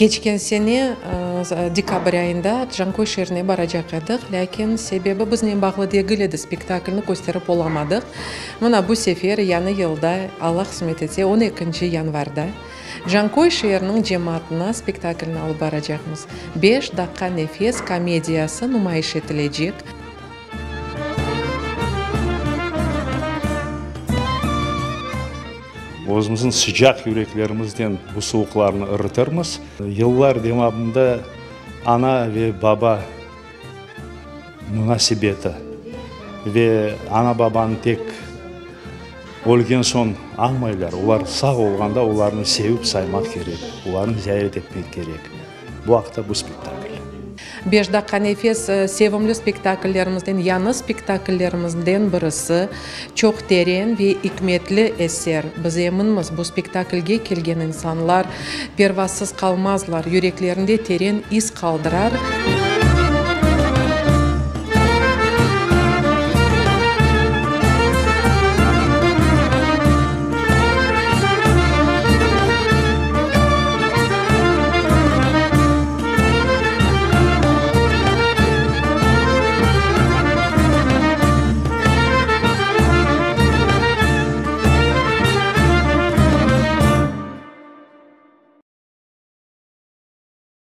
Keçken sene dekabr ayında Canköy şeerine baracaq edik, lâkin sebebi biznen bağlı degil edi, spektaklni kösterip olamadıq. Mına bu sefer, yañı yılda, Alla qısmet etse, on ekinci yanvarda Canköy şeeriniñ cemaatına spektaklni alıp baracaqmız. Beş daqqa nefes komediyası numayış etilecek. Özümizniñ sıcaq yüreklerimiznen bu suvuqlarnı ırıtırmız. Yıllar devamında ana ve baba munasebeti ve ana-babanı tek ölgen soñ añmaylar, olar sağ olğanda olarnı sevip saymaq kerek, olarnı ziyaret etmek kerek. Bu aqta bu spektakl. Beş daqqa nefes sevimli spektakıllerimizden, yañı spektakıllerimizden birisi. Çoq teren ve ikmetli eser. Biz eminmiz, bu spektaklge kelgen insanlar pervasız qalmazlar, yüreklerinde teren iz qaldırar.